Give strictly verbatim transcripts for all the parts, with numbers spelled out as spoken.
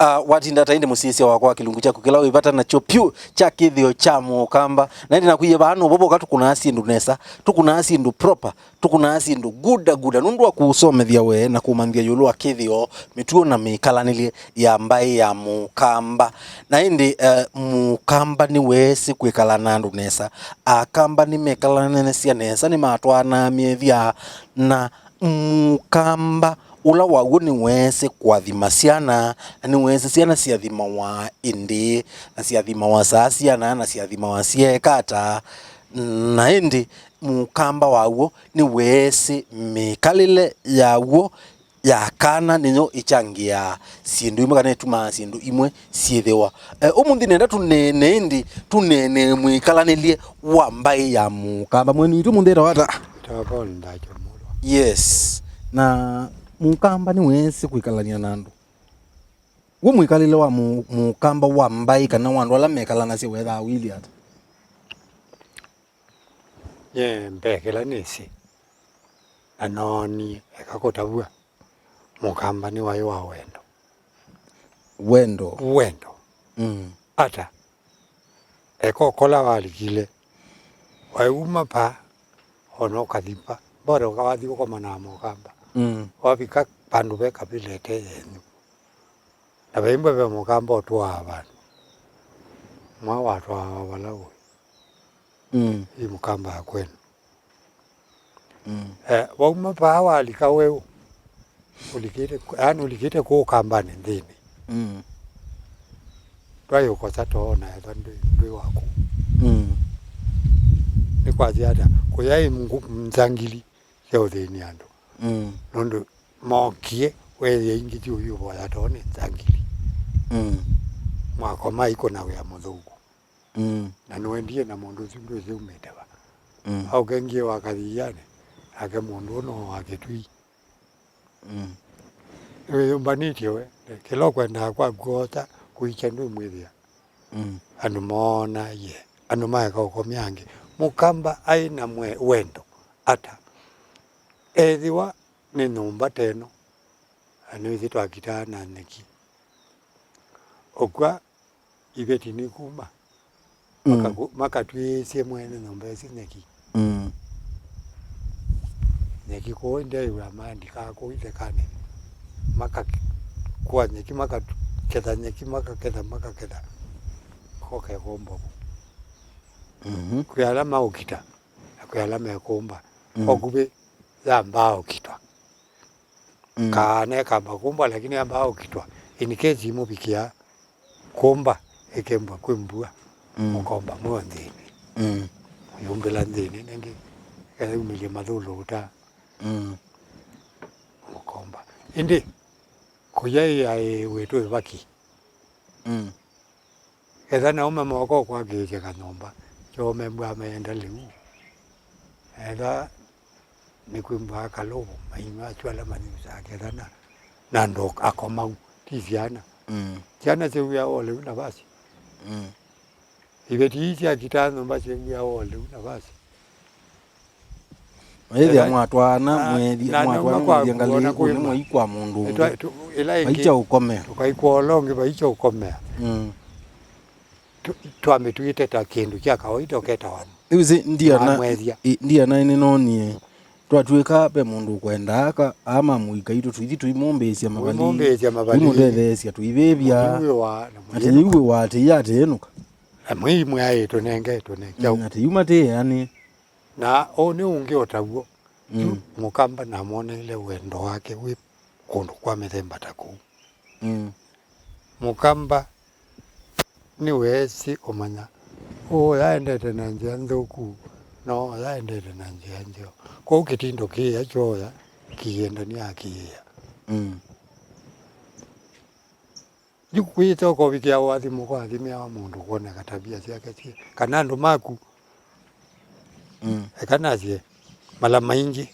Ah, watinda ata ĩndĩ mũsyaĩĩsya wakwa wa kĩlungu kyaku kĩla wĩ vata nakyo pyũ kya kĩthĩo kya Mũkamba. Na ĩndĩ nakwĩie vaa nũvo voka tũkũnaa syĩndũ nesa, tũkũnaa syĩndũ proper, tũkũnaa syĩndũ guda guda nũndũ wa kũũsomethya we na kũũmanyĩthya ĩũlũ wa kĩthĩo, mĩtuo na mĩkalanĩlye ya mbaĩ ya Mũkamba. Na ĩndĩ, eh, Mũkamba nĩweesĩ kwĩkala na andũ nesa. Akamba nĩmekalanĩsya nesa, nĩmatwaanaa myĩthya, na Mũkamba ũla waw'o nĩweesĩ kũathima syana, na nĩweesĩ syana syathimawaa ĩndĩĩ, na syathimawaa saa syana, na syathimawaa syeeka ata. Na ĩndĩ Mũkamba waw'o nĩweesĩ mĩkalĩle yaw'o ya kana nĩyo ĩkyangĩaa syĩndũ imwe kana ĩtumaa syĩndũ imwe syĩthĩwa. Eh, ũmũnthĩ nenda tũneene ĩndĩ, tũneene mwĩkalanĩlye wa mbaĩ ya Mũkamba. Mwene witũ ũmũnthĩ etawa ata? Etawa Paul Ndacho Mũlwa. Yes. Na Mũkamba nĩweesĩ kwĩkalany'a na andũ. W'o mwĩkalĩle wa Mũ-, Mũkamba wa mbaĩ kana wa andũ ala mekalanasya wethaa ũilyĩ ata? Nyie mbee kĩla nĩsĩ, na noonie, eka kũtavw'a, Mũkamba nĩwaĩ wa wendo. Wendo. Wendo. Mm. Ata? Eka ũkola walikile, waĩ uma paa, ona ũkathi mba, mbore ũkawathi ũkomana na Mũkamba. Mm. Wavika vandũ ve kavila ĩte yenyu. Na vaimbwa ve Mũkamba ũtũaa vandũ. Mwa watwaa vala ũĩ. Mm. Ĩ Mũkamba ya kwenu. Mm. Eh, wauma vaa walika weũ. Ũlikĩte, yaani ũlikĩte kũũ Kambanĩ nthĩnĩ. Mm. Ndwaĩ ũkosa too na ethwa ndwĩ, ndwĩ waku. Mm. Nĩ kwasya ata? Kũyaĩ ngu-, nzangili sya ũthĩni andũ. Mm. Nũndũ mookie, weethĩa ingĩ ti ũyũvoya too nĩ nzangili. Mm. Mwakoma ikũna wĩa mũthũku. Mm. Na nĩwendie na mũndũ ũsu ndwĩsĩ umĩte va. Mm. Aũkengie wa Kathianĩ, nake mũndũ ũno wa Kĩtui. Mm. Nĩwĩyũmbanĩtye we, kĩla ũkwendaa kwaku osa kũikya ndwĩmwĩthĩa. Mm. Andũ moona, ye, andũ maeka ũkomya angĩ. Mũkamba aĩ na mwe-, wendo ata? Ethĩwa nĩ nyũmba ta ĩno, na nĩwĩsĩ twakitaa na nyeki. Ũkw'a iveti nĩkuma, mm, makaku-, makatw'ĩĩsye mwene nyũmba ĩsu nyeki. Mm. Nyeki kũũ ndeĩw'a maandĩkaa kũu ithekanĩ, makakua nyeki, makaketha nyeki, makaketha, makaketha, koka ĩkomba vu. Mhm. Kwĩ ala maũkita, na kwĩ ala mekũmba. Mm. Kwa kuvĩ yambaa ũkitwa. Mm. Kana ĩkamba kũmbwa, lakini yambaa ũkitwa. In case imũvikĩa kũmba, ĩkembwa kwĩ mbua, mm, mũkomba mwĩ o nthĩnĩ. Mm. Mũyũmbĩla nthĩnĩ nĩngĩ, ĩkaumĩlya mathũlũ ũta. Mm. Mũkomba. Ĩndĩ, kũya ĩaĩ wĩtũ ĩvaki. Mm. Etha na ũme moko kwakĩĩsya kanyũmba, kyoo membwaa meenda lĩu. Etha nĩkwĩmbwaa kalũvũ, mainyw'a asu ala manyusaa ketha na, na andũ akomau, ti syana. Mm. Syana syĩw'ĩawa o lĩu navasi. Mm. Iveti ii syakitaa nyũmba syĩw'ĩawa o lĩu navasi. Ĩthĩa mwatwaana, mwĩthi-, na mwatwaana mwĩthĩa ngalĩ ĩkũnĩ mwai kwa mũndũ ũngĩ. Vaikya ũkomea. Tũkaikwa ũla ũngĩ vaikya ũkomea. Mm. Twamĩtwĩte ta kĩndũ kya kawaida ũketawa. Ĩu sĩ, ndiana, ndiana nĩnoonie. Twatw'ĩka ve mũndũ ũkwendaa aka, ama mũika itũ tũithi tũimũmbĩĩsya mavalii. Tũimũmbĩĩsya mavalii. Tũimũtetheesya, tũivĩvya. Mũiw'ĩwa, na atĩ yĩu wĩwa atĩ ĩyatĩĩnũka. Na mwĩi mwaĩ tũnenge, tũnenge. Mm, atĩ yu matĩĩanĩ. Na ũũ nĩ ũngĩ o taw'o. Yu, mm, Mũkamba namwoneile wendo wake wĩ kũndũ kwa mĩthemba ta kũu. Mm. Mũkamba nĩweesĩ ũmanya ũũ yaendete na nzĩa nthũku, na ũũ yaendete na nzĩa nzeo. Kwoou kĩtindo kĩĩa kyooya kĩiendania akĩĩĩa. Mm. Yu kwĩte ũkovikĩa ũathimo kwa athimĩawa mũndũ kwoneka tabia syake syĩ, kana andũ maku. Mm. Eka nasye, mala maingĩ,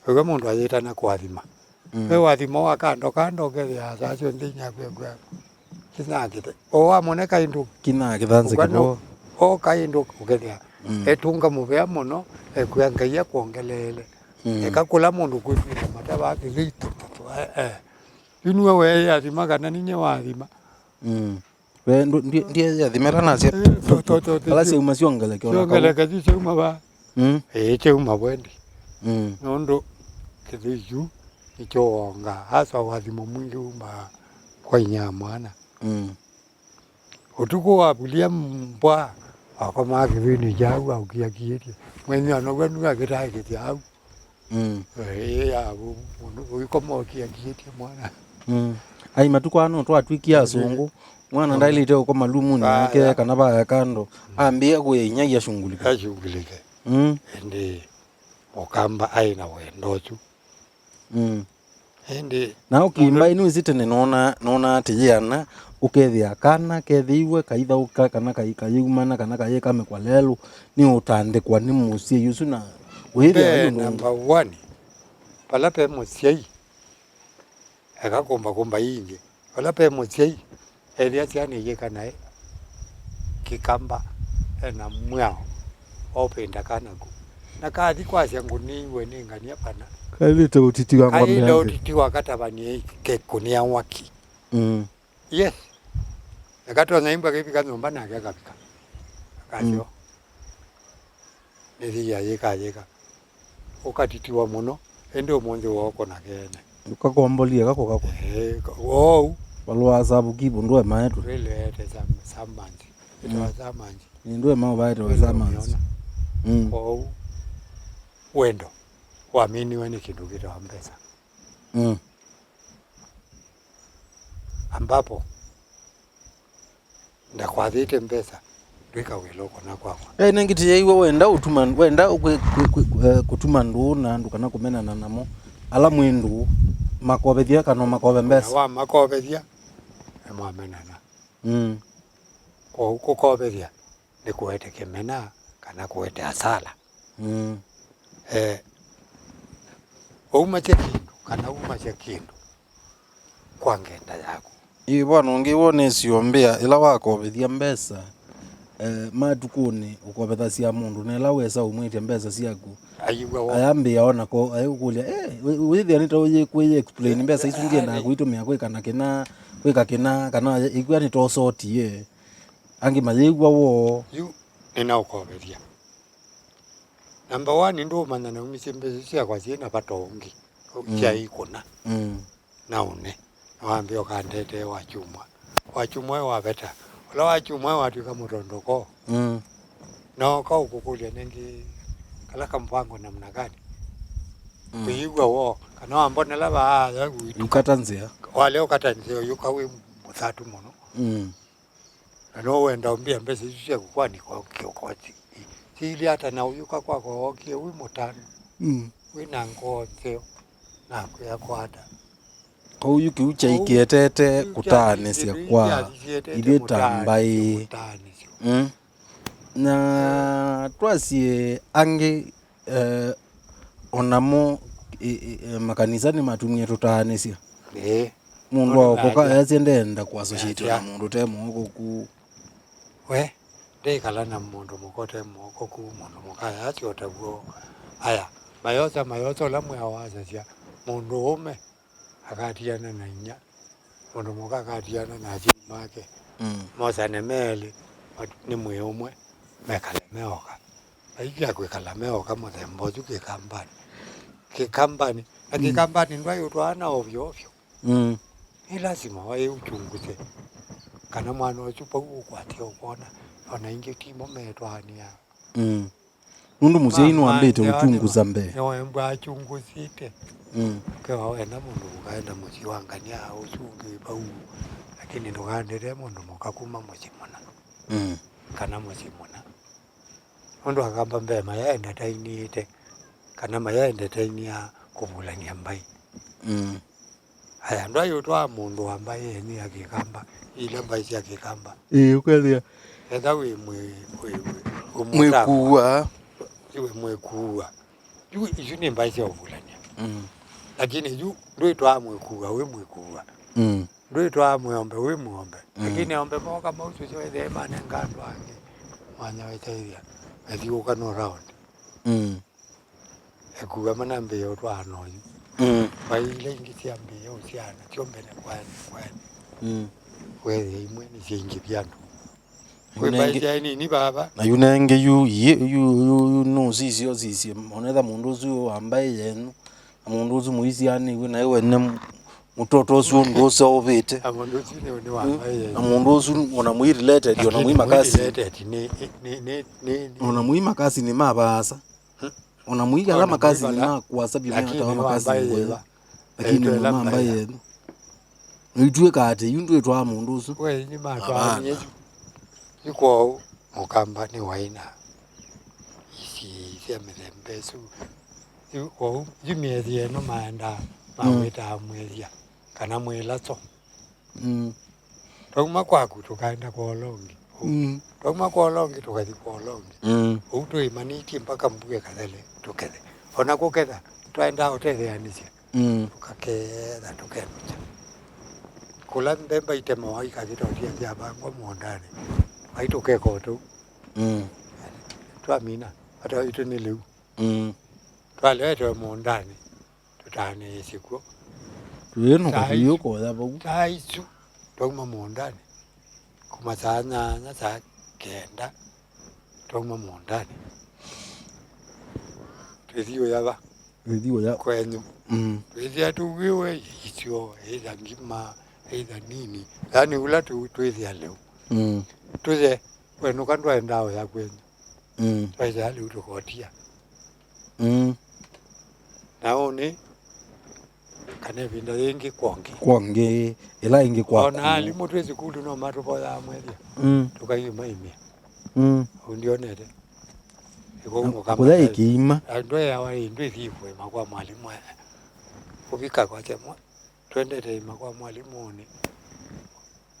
wĩw'a mũndũ ayĩtana kũathima. Mm. Ve ũathimo wa kando kando ũkethĩa saa syonthe inya kwĩkw'a kĩnakĩte. O wamone kaĩndũ. Kĩnakĩthanzĩ kĩvo. O kaĩndũ ũkethĩa. Mm. Etũnga mũvea mũno, ekwĩa Ngai akwongeleele. Mm. Eka kũla mũndũ kwĩtwĩka matavaa kĩthei tu, tu, tu, eh, eh. Yu nĩwe weeyathima kana ninyie wathima? Mm. We, ndũ-, ndi-, ndieyathima ĩla nasya. Eh, to, to, to, to, ala syauma syongeleke ona kau. Syongeleke yu syauma va? Mm. Ĩĩ, syauma vwendi. Mm. Nũndũ kĩthĩi kyu nĩkyo wongaa. Asa ũathimo mwingĩ umaa kwa inyia mwana. Mm. Ũtukũ wavulia mbwa, wakomaa kĩthũinĩ kya au, aũkiakiĩtye. Mwenye ona w'o nĩwe akĩtaĩkĩthya au. Mm. Eh, ya, u-, mũndũ ũikoma ũkiakiĩtye mwana. Mm. Ai, matukũ aa no twatw'ĩkie asũngũ. Mwana ndaĩlĩte ũkoma lumunĩ yake kana vaya kando. Ambĩĩa kũya inyia iashughulike. Ashughulike. Mm. Ĩndĩ Mũkamba aĩ na wendo ũsu. Mm. Ĩndĩ na ũkĩmba mũndũ ĩnĩ wĩsĩ tene nona, nona atĩ yĩana ũkethĩa kana kethĩiwe kaithaũka kana kai-, kayĩumana kana kayĩkamĩkwa lelũ, nĩ ũtandĩkwa nĩ mũsyai ũsu na wĩthĩa mbee, yu nũndũ number one, vala ve mũsyai, eka kũmba kũmba ingĩ. Vala ve mũsyai, ethĩa syana iyĩka naĩ Kĩkamba ena mwĩao wa ũpĩnda kana ku. Na kathi kwasya ngũnĩiwe nĩ ngania pana. Kailĩte ũtiti wa ng'ombe kailĩte yake. Ũtiti wa katavanie kekũnĩa waki. Mm. Yes. Akatonya imbwa kĩvika nyũmba nake akavika. Akasyo. Mm. Nĩthi yayĩka yĩka. Ũkatitiwa mũno, ĩndĩ ũmũnthĩ woko na kene. Ũkakombolie kako kako. Ee, ka-, ou. Valũa savu kivu ndũe maetwe. Wĩleete sam-, samanzi. Ĩtawa mm. Samanzi. Nĩ ndũe mao vaetwe samanzi. Mm. Ou. Wendo waminiwe nĩ kĩndũ kĩtawa mbesa. Mm. Ambapo ndakwathĩte mbesa, ndwĩka wĩla ũkona kwakwa. Eh, nengĩtĩyaiwe wenda ũtuma, wenda kwĩ-, kwĩ-, kwĩ-, eh, kũtuma ndũũ na andũ kana kũmenana namo, ala mwĩ ndũũ, makovethya kana makove mbesa. Na wamakovethya, nĩmwamenana. Mm. Kwoou kũkovethya nĩ kũete kĩmena kana kũete asala. Mm. Eh, waumasya kĩndũ kana umasya kĩndũ kwa ngenda yaku. Ĩĩ, vana ũngĩ wonesi ũmbĩa, ĩla wakovethya mbesa, eh, matukũnĩ ũkovethasya mũndũ, na ĩla wesa ũmwĩtya mbesa syaku, ayĩw'a wo. Ayambĩĩa ona ko, ayĩkũlya, "Eh, wĩ-, wĩthĩa nĩ ta ũyĩkwĩyĩ explain mbesa isu ngĩendaa kũitũmĩa kwĩka na kĩna, kwĩka kĩna, kana ĩkw'a nĩ ta ũsotie." Angĩ mayĩw'a woo. Yu nĩnaũkovethya. Number one, ndũũmanya naumisye mbesa syakwa syĩ na vata ũngĩ, mm, syaikũna, mm, na ũne. Na wambĩa ũkandetee wa kyumwa. Wa kyumwa ĩ waveta. Ũla wa kyumwa ĩ watw'ĩka mũtondoko. Mm. Na oka ũkũkũlya nengĩ, kala kampango namna gani? Mm. Kũyĩw'a woo, kana wambonela vaaya gwitũ. Ukata nzĩa. Wale ũkata nzĩa, ũyũka wĩ mũthatu mũno. Mm. Na no wenda ũmbĩa mbesa isu syaku kwanĩkwa kĩoko syĩilye ata na ũyũka kwakwa wookie wĩ mũtanu, mm, wĩ na ngoo nzeo, nakwĩa kwata. Kwoou yu kĩu kyaĩ kĩetete kũtaanĩsya kwa ithyĩ ta mbaĩ. Mm. Na twasye angĩ, eh, o namo, ĩ, ĩ, ĩ, makanisa nĩmatumie tũtaanĩsya. Ĩĩ. Mũndũ aokoka easya ndeenda kũ associate na mũndũ ũte mũokoku. We, ndeĩkala na mũndũ mũka ũte mũokoku, mũndũ mũka ayasya o taw'o. Aya, mayosa, mayosa ũla mwĩao wasasya, mũndũ ũme akatiana na inyia, mũndũ mũka akatiana na asyai make. Mm. Mosane me elĩ, mat-, nĩ mwĩĩ ũmwe, mekale me oka. Vai kya kwĩkala me oka mũthemba ũsu Kĩkambanĩ. Kĩkambanĩ, na, mm, Kĩkambanĩ ndwaĩ ũtwaana ovyo ovyo. Mm. Nĩ lasima waĩ uchunguze kana mwana ũsu vau ũkwatĩa ũkwona, ona ingĩ timo metwaanĩa. Mm. Nũndũ mũsyai nĩwambĩte ũtungũza mbee. Nĩwembwa achunguzĩte. Mm. Ũkewa wenda mũndũ mũka enda mũsyĩ wa ngania ũsu ũngĩ vau, lakini ndũkaendete mũndũ mũka kuma mũsyĩ mũna. Mm. Kana mũsyĩ mũna. Nũndũ Akamba mbee mayaendetainie kana mayaendetainia kũvulany'a mbaĩ. Mm. Aya, ndwaĩ ũtwaa mũndũ wa mbaĩ yenyu ya Kĩkamba, ila mbaĩ sya Kĩkamba. Ĩĩ, ũkethĩa. Etha wĩ mwĩ-, wĩ-, wĩ-, wĩ mwĩkuua. Iwe mwĩkuua. Yu, isu nĩ mbaĩ sya ũvulany'a. Mm. Lakini yu ndwĩtwaa mwĩkuua, wĩ mwĩkuua. Mm. Ndwĩtwaa mwĩombe, wĩ mwĩombe. Mm. Lakini ombe moka mausu syo ethee manenga andũ angĩ. Mwanya wetaithya. Methiũũka no round. Mm. Ekuua manambĩĩa ũtwaana oyu. Mm. Mbaĩ ila ingĩ syambĩĩa ũsyana, syo mbene kwa ene, kwa ene. Mm. Weethĩa imwe nĩsyaingĩvya andũ. Yu nengĩ- Kwĩ mbaĩ sya nini vava? Na yu nengĩ yu, yu, yu, yu nũsisye ũsisye, onetha mũndũ ũsu wa mbaĩ yenyu, na mũndũ ũsu mũisianĩw'e naĩ wene m-, mũtoto ũsu ũndũ ũseũvĩte. Na mũndũ ũsu nĩ, nĩ wa Mm. mbaĩ yenyu. Na mũndũ ũsu ona mũi related, ona Lakini mũi makasi. Related nĩ, nĩ, nĩ, nĩ, nĩ Ona mũi makasi nĩ ma vaasa. Hmm. Ona mũi ala Ona makasi mũi nĩ vala, ma kũasa vyũ lakini matawa nĩ wa makasi mbaĩ nĩ yĩva? Lakini Ĩtwela mama mbaĩ mbaĩ yenyu. Ĩtwĩka atĩ yu ndwĩtwaa mũndũ ũsu. We, nĩ matwaanie Hapana. Yu. Yu kwoou, Mũkamba nĩ waĩ na isii sya mĩthemba ĩsu. Yu kwoou, yu mĩethya ĩno maendaa, Mm. mawĩtaa mwĩethya, kana mwĩlaso. Mm. Twauma kwaku, tũkaenda kwa ũla ũngĩ. Mm. Twauma kwa ũla ũngĩ, tũkathi kwa ũla ũngĩ. Mm. Ũu twĩĩmanĩtye mpaka mbua ĩkathele, tũkethe. Ona kũketha, twaendaa ũtetheanĩsya. Mm. Tũkaketha, tũkenũkya. Kũla mbemba itemawa ikavĩta ũtia syavangwa mũũndanĩ, vai tũkeka o tũu. Mm. Twamina, vata waitũ nĩ lĩu. Mm. Twaletewe mũũndanĩ, tũtanĩĩsye kw'o. Twĩnũka Saa isu, tũyũkoya vau. Saa isu, twauma mũũndanĩ. Kuma saa nyanya, saa kenda, twauma mũũndanĩ. Twĩthi ũya va? Twĩthi ũya. Kwenyu. Mm. Twĩthĩa tũwĩwe isyo, either ngima, either nini. Yaani, ũla tũ-, twĩthĩa lĩu. Mm. Tũye, wenũka ndwaendaa ũya kwenyu. Mm. Twaĩthĩa lĩu tũkotia. Mm. Na ũnĩ, kana ĩvinda yĩngĩ kwongĩ. Kwongĩ, ĩla ĩngĩ kwaku. Ona alimũ twĩ sukulu no matũvoyaa mwethya. Mm. Tũkaiuma imya. Mm. Ũndionete. Ĩkwa Na ũmũkamba kũya ĩkĩima. Andũ eawa ĩ ndwĩthi kũĩma kwa mwalimũ aya. Ũvika kwake mwa. Twendete ĩma kwa mwalimũnĩ.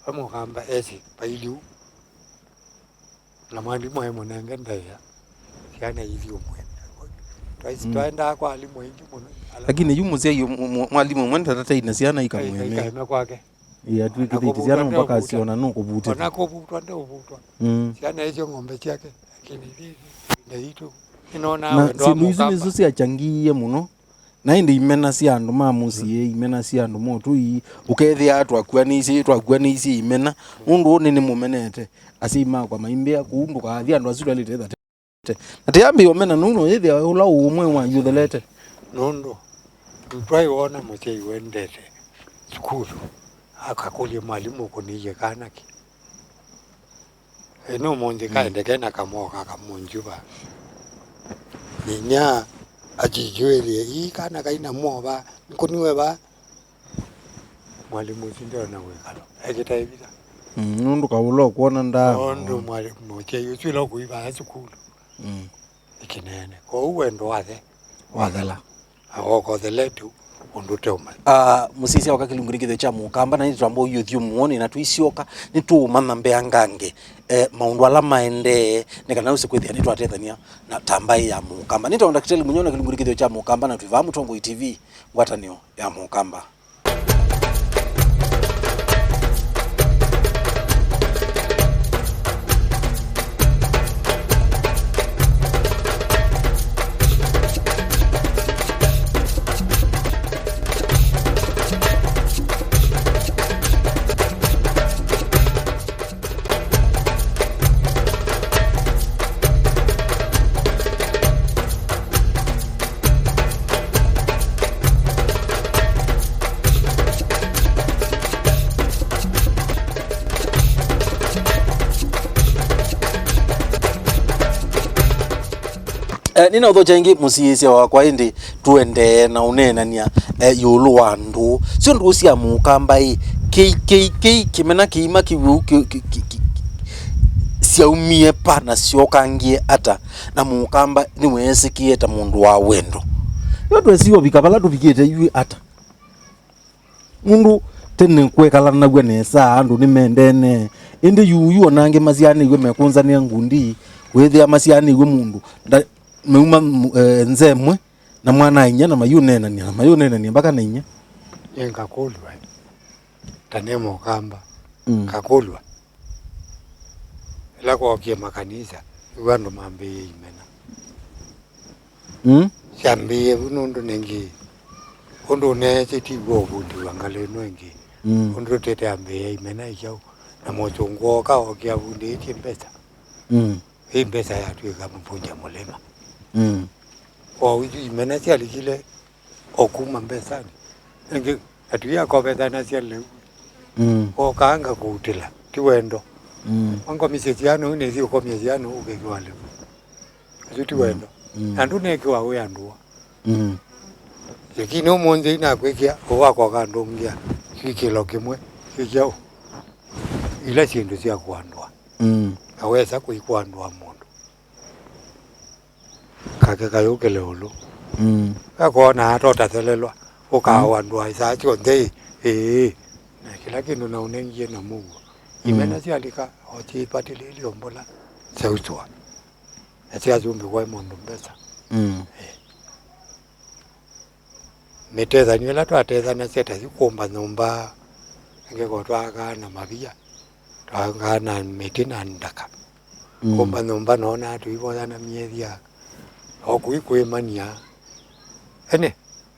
We Mũkamba esi vailiu. Na mwalimũ aĩ mũnenge ndaĩa. Syana ithyũmwe. Twaisi Mm. twaendaa kwa alimũ aingĩ mũno. Ala Lakini yu mũsyai mw-, mw-, mwalimũ ũmwe ndatatai na syana ikamwĩmĩa. Ikaĩme kwake. Ĩĩ, atwĩkĩthĩtye syana mpaka asiona nũkũvutĩthya. Ona kũvutwa ndeũvutwa. Mm. Syana icio ng'ombe syake. Lakini ithi, ithi, ithi, ithi, Na syĩndũ isu nĩsyo syachangiie mũno. Na ĩndĩ imena sya andũ ma mũsyĩ, imena sya andũ ma ũtũi, ũkethĩa twakuanĩisye, twakuanĩisye imena, nũndũ ũnĩ nĩmũmenete. Asyai makwa maimbĩa kũu, ndũkathi andũ asu twaĩlĩte ĩtha tete. Na tĩambĩa ũmena nũu, no yĩthĩa ũla ũmwe wayũthelete. Nũndũ twaĩ wona mũsyai wendete sukulu, akakũlya mwalimũ ũkũnĩie kana kĩ? Ĩno ũmũnthĩ Mm. kaende kena kamoka kamũnjuva. Nyinya akĩnjũĩthya, "Ii kana kaina mova, nĩkũniwe va?" Mwalimũ ũsu ndeona wĩkalo. Ekĩta ĩvitha. Mm, nũndũ kaũla ũkwona ndaa. Nũndũ mwalimũ mũsyai ũsu ũla ũkũivaa sukulu. Mm. Ĩkĩneene. Kwoou wendo wathe. Wathela. Awokothele tu ũndũ ũteũmanya. Ah, mũsisya oka kĩlungu nĩ kĩthyo kya Mũkamba, na nĩtũtamba ũyũthi ũmwone, na tũisyoka, nĩtũũmanya mbeangange, eh, maũndũ ala maendee, nĩ kana ũsĩ kwĩthĩa nĩtwatethania na ta mbaĩ ya Mũkamba. Nĩtawa Ndakitali Mũnyao na kĩlungu nĩ kĩthyo kya Mũkamba, na twĩ vaa Mũtongoi T V, ngwatanĩo ya Mũkamba. Eh, nĩnaũthokya ĩngĩ mũsiĩĩsya wakwa, ĩndĩ tũendee na ũneenany'a, eh, ĩũlũ wa ndũũ. Syo ndũũ sya Mũkamba ĩ, kĩi, kĩi, kĩi, kĩmena kĩima kĩw'ũ kĩ, kĩ, kĩ, kĩ, syaumie pa na syokangie ata, na Mũkamba nĩweesĩkĩe ta mũndũ wa wendo. Yo twesi ũvika vala tũvikĩte yu ata? Nũndũ tene kwekalanaw'a nesa, andũ nĩmendene. Ĩndĩ yuyu ona angĩ masyaanĩw'e mekũnzanĩa ngundi, wĩthĩa masyaanĩw'e mũndũ, nda-, meuma mu-, eh, nza ĩmwe na mwana-a-inyia na mayũneenany'a, na mayũneenany'a mpaka na inyia. Ĩ ngakũlw'a, ta nĩ Mũkamba, Mm. ngakũlw'a. Ĩla kwookie makanisa, yu andũ mambĩĩe imena. Mm. Syambĩĩe vu nũndũ nĩngĩ Ũndũ ũneesĩ ti w'o ũvundiw'a ngalĩ ĩno ĩngĩ. Mm. Ũndũ tũtete ambĩĩa imena ikyaũ, na mũsũngũ ooka ookĩa avundĩĩtye mbesa. Mm. Ĩ mbesa yatw'ĩka mũvunja mũlĩma. Mm. O isu imena syalikile o kuma mbesanĩ. Ĩngĩ atw'ĩe akovethanasya lĩu. Mm. Okaanga kũutĩla, ti wendo. Mm. Wangomisye syana ũu nĩthi ũkomya syana ũu ũkĩkĩwa lĩu. Ũsu ti wendo. Mm. Na ndũnekĩwa wĩ andũa. Mm. Lakini ũmũnthĩ inakwĩkĩa ũvakwa kandũngĩa kĩkĩlo kĩmwe kĩkyaũ ila syĩndũ sya kũandũa. Mm. Na wesa kũikwandũa mũndũ. Kake kayũkĩle ũlũ. Mm. Akoona atotathelelwa ũkawa andũ a isaa syonthe ĩ, ĩĩ. Na kĩla kĩndũ na ũnengie na mũuo. Mm. Imena syalika o syĩpatilĩlye ũmbũla syausũa. Na syasumbĩkwa ĩ mũndũ mbesa. Mm. Ĩĩ. Mĩtethanĩo ĩla twatethanasya ta yu kũmba nyũmba, ĩngĩ ko twakaa na mavia, twakaa na mĩtĩ na ndaka. Mm. Kũmba nyũmba noonaa tũivoyana myethia, o kũi kwĩmany'a. Ene,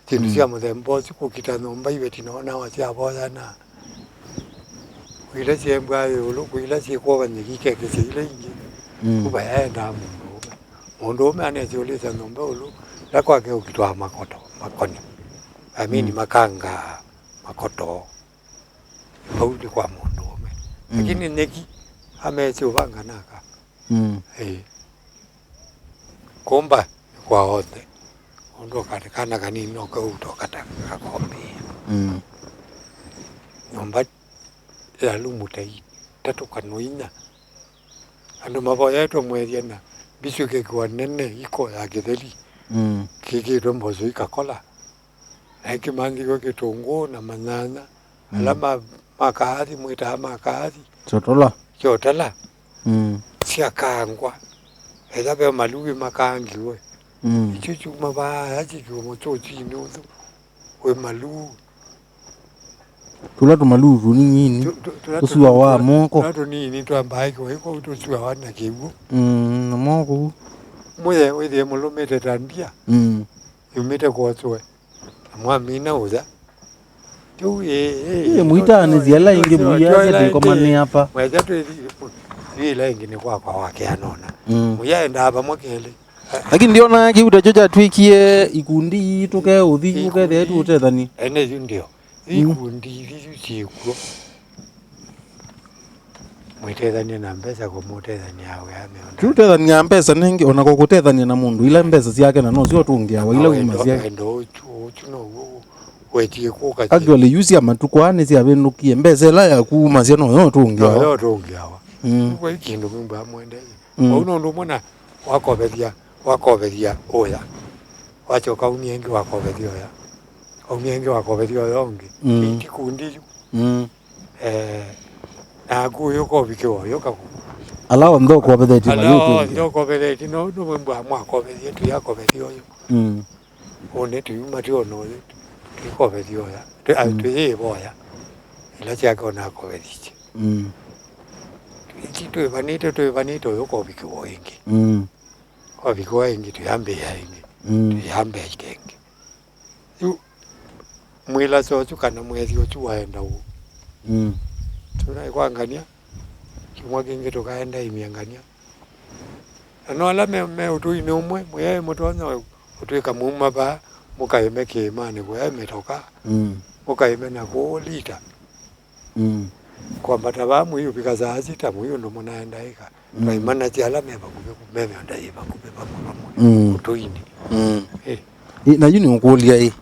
syĩndũ sya mũthemba ũsu kũkita nyũmba iveti noonaa syavoyana. Ila syembwa ĩũlũ, kwĩ ila syĩkwova nyeki ikekĩsya ila ingĩ. Mm. Kũva yaendaa mũndũũme. Mũndũũme anesyũlĩsya nyũmba ĩũlũ, ĩla kwake ũkitwaa makoto, makoni. I mean, mm, makangaa makoto. Vau nĩ kwa mũndũũme. Mm. Lakini nyeki, amesĩ ũvanga naka. Mm. Ĩĩ. Kũmba nĩ kwa onthe. Ũndũ ũkate kana kanini no kau tokata kakombĩĩa. Mm. Nyũmba ya lumu ta itatũ kana inya. Andũ mavoyetwe mwethya na mbisũ ikekĩwa nene iko ya kĩtheli. Mm. Kĩkĩtwe mboso ikakola. Na ĩkĩmanthĩw'a kĩtũngũũ na manyanya, mm, ala ma, makaathi, mwĩtaa makaathi. Kyotala. Kyotala. Mm. Syakangwa. Ethwa ve maluu ĩmakangiwe. Mm. Isu syuma vaaya syĩkiwa mũtũtinĩ ũsu wĩ maluu. Tũla tũmaluu tũnini, tũ-, tũ-, tũla tũsuawa tũnini, moko. Tũla tũnini twambaĩkĩwa iko tũsuawa na kĩw'ũ. Mm, na moko. Mũye wĩthĩe mũlũmĩte ta ndia. Mm. Yumĩte kwoswe. Na mwamina ũya. Yu ĩ, ĩ, ĩ, mũitanĩsya ĩla ĩngĩ, mũiasya ndĩkomanĩa apa. Mwetha twĩthi, yu ĩla ĩngĩ nĩ kwakwa wake anona. Mm. Mũyaendaa vamwe kelĩ. Lakini ndionaa kĩu takyo kyatwĩkie ikundi ii tũke ũthi, ikundi ũkethĩa tũũtethanie. Ene yu ndio. Mm. Ikundi ithi yu syĩkw'o. Mwĩtethany'a na mbesa kwa mũtethany'a wĩa mĩũnda. Tũtethany'a mbesa nĩngĩ, ona kwa kũtethany'a na mũndũ, ila mbesa syake na nosyo ũtũngĩawa, ila uma syake. Wendo ũsu, ũsu now'o wetie kũka. Actually, yu sya matukũ aa nĩsyavĩndũkie, mbesa ĩla yaku umasya noyo ũtũngĩawa. Noyo ũtũngĩawa. Mm. Kwa kĩndũ mĩmba mwendee. Mm. Vau nũndũ ũmwe na wakovethya, wakovethya ũya. Wachoka umia ĩngĩ wakovethya ũya. Umia ĩngĩ wakovethya ũya ũngĩ. Mm. Iti kundi yu. Mm. Eh, naku ũyũ ũkovikĩwa ũyũ kaku. Ala onthe ũkovethetye. Ala onthe ũkovethetye, no ũndũ mwĩmbwa mwakovethie, tũyakovethia ũyũ. Mm. Ũnĩ tũyuma twĩ ona ũyũ, tũikovethia ũya. Tũ-, a, mm, tũyĩĩvoya. Ila syake ona akovethisye. Mm. Iti twĩvanĩte, twĩvanĩte ũyũ ũkovikĩwa ĩngĩ. Mm. Ovikĩwa ĩngĩ, tũyambĩĩa ĩngĩ. Mm. Tũyambĩĩa ĩngĩ. Yu mwĩlaso ũsu kana mwĩthi ũsu waenda ũu. Mm. Tũnaĩ kwa ngania, kyumwa kĩngĩ tũkaenda imya ngania. Na no ala me, me ũtũinĩ ũmwe, mũyaĩ mũtonya ũtwĩka muma vaa, mũkaĩme kĩĩmanĩ kũyaĩ mĩtoka, mm, mũkaĩme na kũũ lita. Mm. Kwambata vaa mũiũvika saa sita, mũi ũndũ mũnaendaĩka. Mm. Twaimanasya ala me vakuvĩ, me mĩũnda yĩ vakuvĩ vamwe vamwe, mm, ũtũinĩ. Mm. Eh. Ĩ, na yu nĩũkũlya ĩ,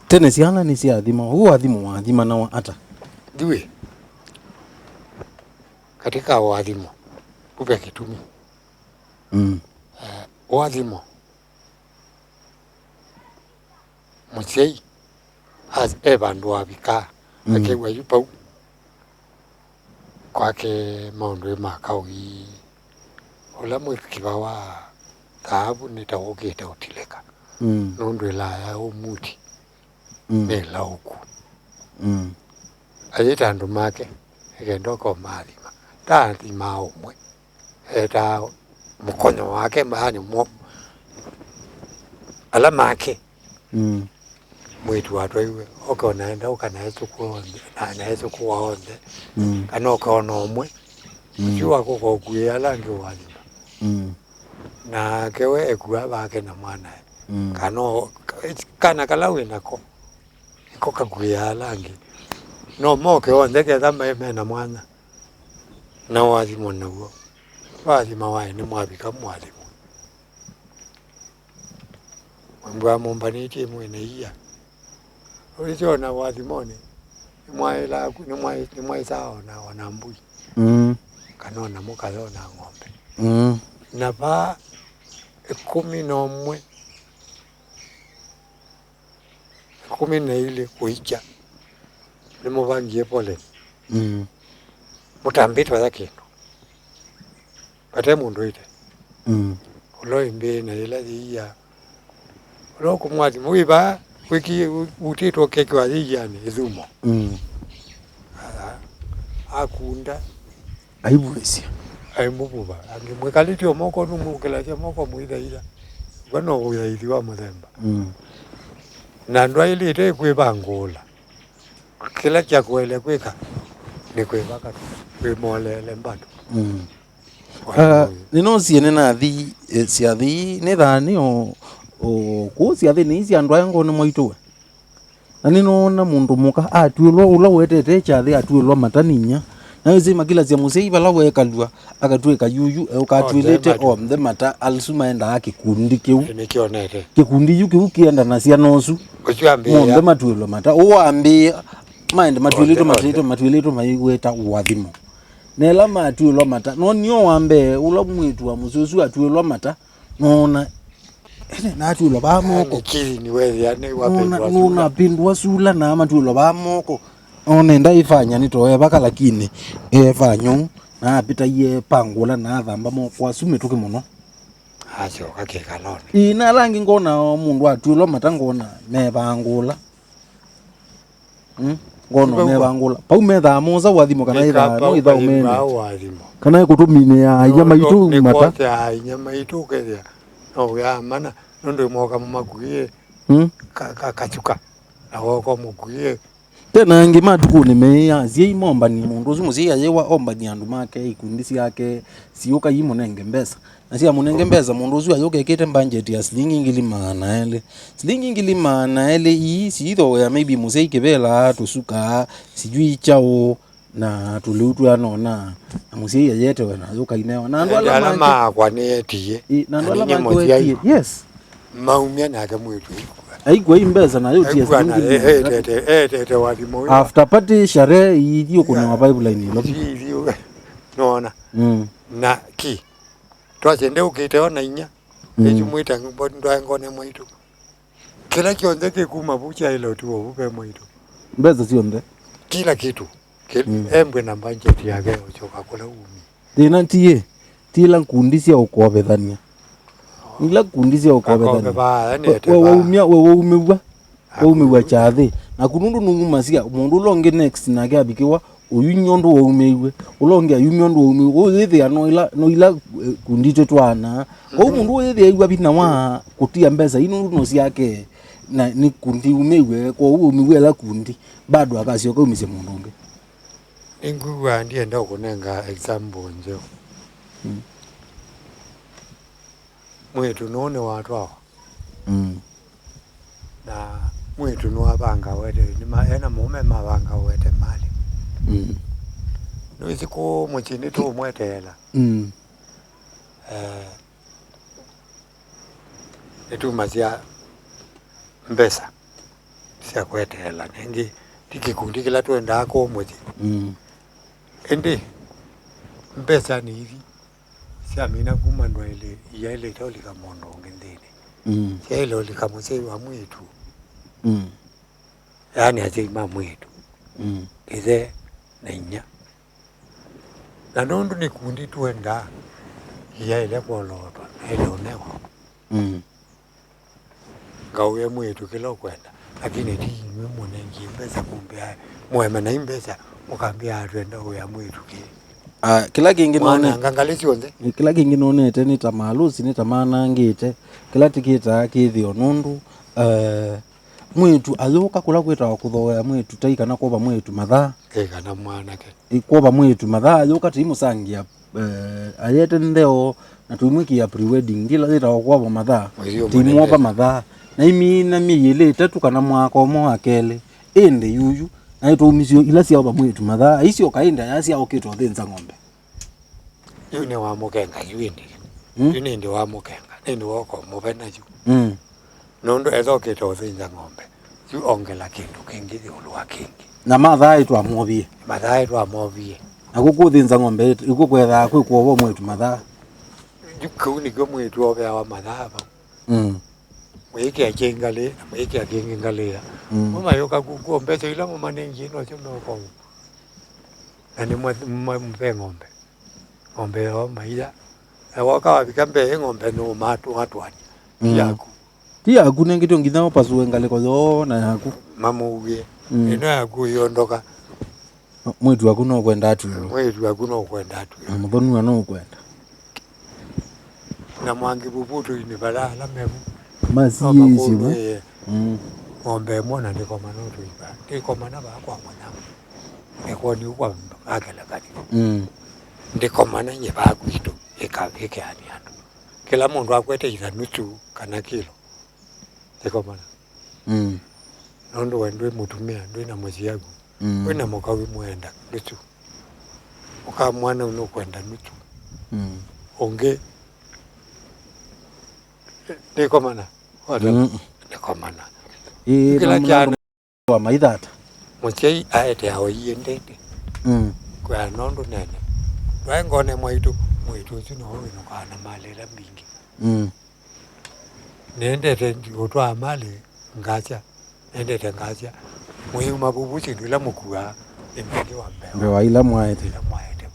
tene syana nĩsyathimawa, ũũ wathimo wathimanawa ata? Yu ĩ, katika wathimo, kuve kĩtumi. Mm. Eh, wathimo, mũsyai as-, e vandũ avikaa, mm, akew'a yu pau kwake maũndũ ma kaũi. Ũla mwĩkiva wa thaavu nĩ ta ũkĩte ũtilĩka, mm, nũndũ ĩlaa ya ũmuti, mm, nĩ ĩlaũku. Mm. Ayĩta andũ make, ekenda ũkomaathima. Taathimaa ũmwe. Etaa mũkonyo wake, yani mo-, ala make. Mm. mwĩĩtu watwaiwe, oke ona enda ũka nae sukulu onthe, na nae sukulu wa onthe, mm, kana oke ona ũmwe, mm, ũsu wakũka ũkuĩe ala angĩ ũathima. Mm. Nake we ekua vake na mwanae. Mm. Kana o-, kana kala wĩ nako, nĩko kakuĩaa ala angĩ. No moke onthe ketha me, mena mwanya, na ũathimo naw'o. Waathima waĩ nĩ mwavika mwathimo. Mwĩmbwa mũmbanĩtye mwĩna ia. Ũlĩsyo ona wathimoni, nĩmwaĩlaa ku-, nĩmwaĩ-, nĩmwaĩsaa ona, ona mbui. Mm. Kana ona mũkaya ona ng'ombe. Mm. Na vaa ĩkũmi na ũmwe, ĩkũmi na ilĩ kũikya, nĩmũvangie poleni. Mm. Mũtambĩtwe ya kĩndũ. Vate mũndũ ĩte. Mm. Ũla wĩ mbee na yĩla yĩia. Ũla ũkũmwathima wĩ vaa, wĩki-, u-, utĩtwe ũkekĩwa yĩianĩ ĩthumo. Mm. Aa, akunda. Aivũĩsya. Aimũvuva. Angĩ mwĩkalĩtye o moko, nũmũkĩlasya moko mũithaitha. Ũka no ũthaithi wa mũthemba. Mm. Na ndwaĩlĩte kwĩvangũla. Kĩla kyakũele kwĩka nĩ kwĩvaka wĩmoleele mbandũ. Mm. Wa Ah, mũyĩ. Nĩnoosie nĩnathi, eh, syathi nĩ thaanĩ o, o kũu syathĩnĩ ii sya andũ aya ngoo nĩmwaitũwe. Na nĩnoona mũndũ mũka atw'ĩlwa, ũla wetete kyathĩ atw'ĩlwa mata nĩ inya. Na wĩsĩ makilasya mũsyai vala wekalw'a, akatw'ĩka yuyu, eũka atw'ĩlĩte onthe mata, asu maendaa kĩkundi kĩu. Nĩkĩonete. Kĩkundi yu kĩu kĩendanasya na ũsu. Ũsu ambĩĩa. Monthe matw'ĩlwe mata. Ũũ ambĩĩa, maende matw'ĩlĩtwe, onthe, matw'ĩlĩtwe, onthe, matw'ĩlĩtwe maiweta ũathimo. Na ĩla matw'ĩlwa mata, no nĩo wa mbee, ũla mwĩĩtu wa mũsyĩ ũsu atw'ĩlwa mata, noona, ene, natw'ĩlwa vaa moko. Nĩkĩthini wethĩa nĩ wapĩndwa sula. Noona apĩndwa sula na matw'ĩlwa vaa moko. Noona enda ifanya nĩtoe vaka, lakini efanya ũu, na apita iye pangũla na athamba moko asu mĩtũkĩ mũno. Asyoka kĩkalonĩ. Ĩĩ, na ala angĩ ngona o mũndũ atw'ĩlwa mata ngona mevangũla. Mm? Ngono mevangũla. Pau methaa mosa ũathimo kana ĩthaa no ĩthaũmene. Kana ĩkũtũminĩaa inya maitũ mata. Nĩkwotea inya maitũ ũkethĩa no wĩa mana, nũndũ ĩmoka mũmakuie. Mm? Ka, ka, kachuka. Na woko mũkuie. Tena angĩ matukũnĩ meĩ asyai mombani, mũndũ ũsu mũsyai ayĩwa ombani andũ make, ikundi syake, siũka imũnenge mbesa. Na syamũnenge mbesa, mũndũ ũsu ayũka ekĩte mbanjeti ya silingi ngili maana elĩ. Silingi ngili maana elĩ ii siithowea maybe mũsyai kĩvela, tũsuka, sijui kyaũ, na tũlĩu twĩanona. Na mũsyai ayetewe na ayũka inewa. Na andũ ala mangĩ maakwa nĩetie. Ĩ, na andũ ala mangĩ wetie, yes. Maumya nake mwĩĩtu aikua. Aikua i mbesa na ayũtia silingi mia. Etete, etete wathi mũĩ. After party, sherehe, ithiĩ ũkũnĩwa pipeline ĩlo. Ithiĩ, ithiĩ, nona. Mm. Na ki, twasye ndeũkĩte ona inya. Mm. Ĩsu mwĩta ndwaengone mwaitũ. Kĩla kyonthe kĩkuma vu kyaĩle ũtiwa vu ve mwaitũ. Mbesa syonthe. Kila kitu. Ki-, mm, embwe na budget yake ũchoka kũla umi. Thĩna tiĩ, ti ila nkundi sya ũkovethania. Ila nkundi sya ũkovethania. Akove vaya, we, nete we vaya. Waumya, we waumĩw'a. Waumĩw'a kyathĩ. Naku nũndũ nũumasya, mũndũ ũla ũngĩ next nake avikĩwa, ũyu nĩ ũndũ waumĩiw'e. Ũla ũngĩ ayumya ũndũ waumĩiw'e. Ũyĩthĩa no ila, no ila, eh, kundi tũtwaanaa. Kwoou mũndũ ũyĩthĩa ĩw'a vinya wa kũtia mbesa ii nũndũ no syake, na nĩ kundi umĩiw'e, kwoou waumĩw'a ĩla kundi, bado akasyoka umĩsye mũndũ ũngĩ. Nĩngwĩw'aa ndienda ũkũnenga example nzeo. Mm. Mwĩĩtu nũũ nĩwatwawa. Mm. Na mwĩĩtu nĩwavangawete, nĩma-, ena mũũme mavangawete malĩ. Mm. Nĩwĩsĩ kũũ mũsyĩ nĩtũũmweteela. Mm. Eh, nĩtumasya mbesa sya kweteela. Nĩngĩ ti kĩkundi kĩla twendaa kũũ mũsyĩ. Mm. Ĩndĩ mbesa nĩithi syamina kuma ndwaĩlĩ, iyaĩlĩte ũlika mũndũ ũngĩ nthĩnĩ. Mm. Syaĩle ũlika mũsyai wa mwĩĩtu. Mm. Yaani asyai ma mwĩĩtu. Mm. Ĩthe na inya. Na nũndũ nĩ kundi twendaa, iyaĩle kwolootwa, naĩle ũnewa. Mm. Ngaũya mwĩĩtu kĩla ũkwenda, lakini ti inyw'ĩ mũnengie mbesa kũmbĩa, mũemena i mbesa, mũkambĩa twenda ũya mwĩĩtu kĩ. Ah, kĩla kĩngĩ none-, mwananga ngalĩ syonthe. Kĩla kĩngĩ nonete nĩ ta malũsi, nĩ ta manangĩte, kĩla tĩkĩtaa kĩthĩo nũndũ, eh, Mwĩĩtu ayũka kũla kwĩtawa kũthooea mwĩĩtu tai kana kwova mwĩĩtu mathaa. Ĩ, kana mwanake. Ĩ, kwova mwĩĩtu mathaa ayũka tũimũsangĩa, eh, ayete ntheo na tũimwĩkĩa pre-wedding, ndila yĩtawa kwova mathaa. Ũthiũ tũimwova mũnene. Mathaa. Na imina myei ĩlĩ ĩtatũ kana mwaka ũmwe wa kelĩ. Ĩndĩ yuyu, naĩ tũumisyo ila syaova mwĩĩtu mathaa, aisyoka ĩndĩ ayasya ũkĩte ũthĩnza ng'ombe. Yu nĩ wa mũkenga, yu ĩndĩ. Mm. Yu nĩ ĩndĩ wa mũkenga, nĩ ĩndĩ woko mũvena yu. Mm. Nũndũ ethokĩte ũthĩnza ng'ombe, yu ongela kĩndũ kĩngĩ ĩũlũ wa kĩngĩ. Na mathaa ĩtwamovie. Mathaa ĩtwamovie. Na kũkũ ũthĩnza ng'ombe ĩkũkwethaa kwĩ kwova mwĩĩtu mathaa. Yu kĩu nĩkyo mwĩĩtu oveawa mathaa vau. Mm. Mũyĩkĩa kĩ ngalĩ, na mũyĩkĩa kĩngĩ ngalĩ ya. Mm. Mũmayũka ku, kuo mbesa ila mũmanengie nocio meũkong'o. Na nĩ mwe-, mwe-, mũve ng'ombe. Ng'ombe yoo maiya. Na woka wavika mbee ĩ ng'ombe nũmatũatũania. Ti mm. Yaku. Ti yaku, nengĩtwe nginya ũpasue ngalĩko yoo na yaku. Mamũuie. Mm. Ĩno yaku ĩyondoka. Mwĩĩtu waku no kwenda atuĩwe. Mwĩĩtu waku no kwenda atuĩwe. Na mũthonua no kwenda. Na mwangi vuvutu-inĩ vala ala mevu. Masiĩĩsye vu. Mm. Ng'ombe ĩmwe na ndĩkomana ũtũiva. Ndĩkomana vaa kwa mwana. Nĩkwoni kwa akelekani. Mm. Ndĩkomana nye vaa kwitũ. Ĩka-, ĩkeani andũ. Kĩla mũndũ akwete itha nusu kana kilo. Ndĩkomana. Mm. Nũndũ we ndwĩ mũtumĩa, ndwĩ na mũsyaku. Mm. Wĩ na mũka wĩ mwenda nusu. Ũka mwana ũyũ nũkwenda nusu. Mm. Ũngĩ, ndĩkomana. Wata? Mm. Ndĩkomana. Ĩĩ, kĩla na kyana wa maithata. Mũsyai aete aoie ndĩndĩ. Mm. Kwĩa nũndũ nene. Ndwaĩ ngone mwaitũ, mwĩĩtu ũsu no wĩnũkaa na malĩ ĩla mbingĩ. Mm. Nĩendete ũtwaa malĩ ngasya, nĩendete ngasya, mũyĩuma vuvu syĩndũ ila mũkuaa nĩ mbingĩ wa mbee wa ila mwaete. Ila mwaete.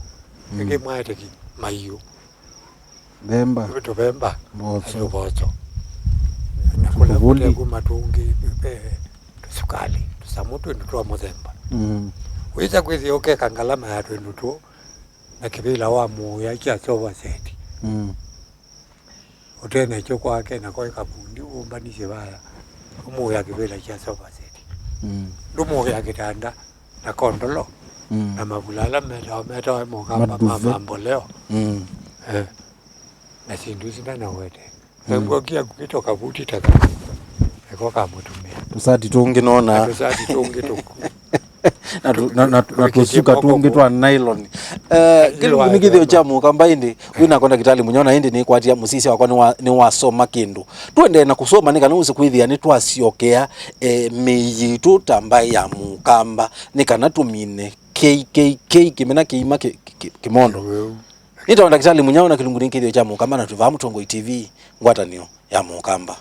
Mm. Ĩngĩ mwaete ki maiũ. Vemba. Tũvemba. Mboco. Tũvoco. Na kũla kũte kuma tũngĩ, eh, tũsukalĩ, tũsamũ twĩndũ twa mũthemba. Mm. Wĩsa kwĩthĩa ũkeka ngalama ya twĩndũ tũũ, na kĩvĩla wa mũũya kya sofa set. Mm. Ũtenekyo kwake nako ĩkavundi ũmbanisye vaya, ũmũũya kĩvĩla kya sofa set. Mm. Ndũmũũya kĩtanda na kondolo, mm, na mavula ala metawa, metawa mokamba ma mamboleo. Mm. Eh. Na syĩndũ isu ndanawete. Mm. Nĩngwokia kĩto kavuti ta kau. Nĩko kamũtumĩa. Tũsati tũngĩ nona. Na tũsati tũngĩ tũku. Na tũ-, na, na, na tũsuka tũngĩ twa nylon. Eh, kĩlungu nĩ kĩthĩo kya mũkamba ĩndĩ, wĩnakwa ndakĩtalĩ mũnyao na ĩndĩ nĩkwatia mũsisya wakwa nĩwa-, nĩwasoma kĩndũ. Tũendee na kũsoma nĩ kana wĩse kwĩthĩa nĩtwasyokea, eh, mĩĩ yitũ ta mbaĩ ya mũkamba, nĩ kana tũmine kĩi, kĩi, kĩi, kĩmena kĩima kĩ-, kĩ-, kĩmondo. Nĩtawa ndakĩtalĩ mũnyao na kĩlungu nĩ kĩthĩo kya mũkamba na twĩ vaa Mũtongoi T V, ngwatanĩo ya mũkamba.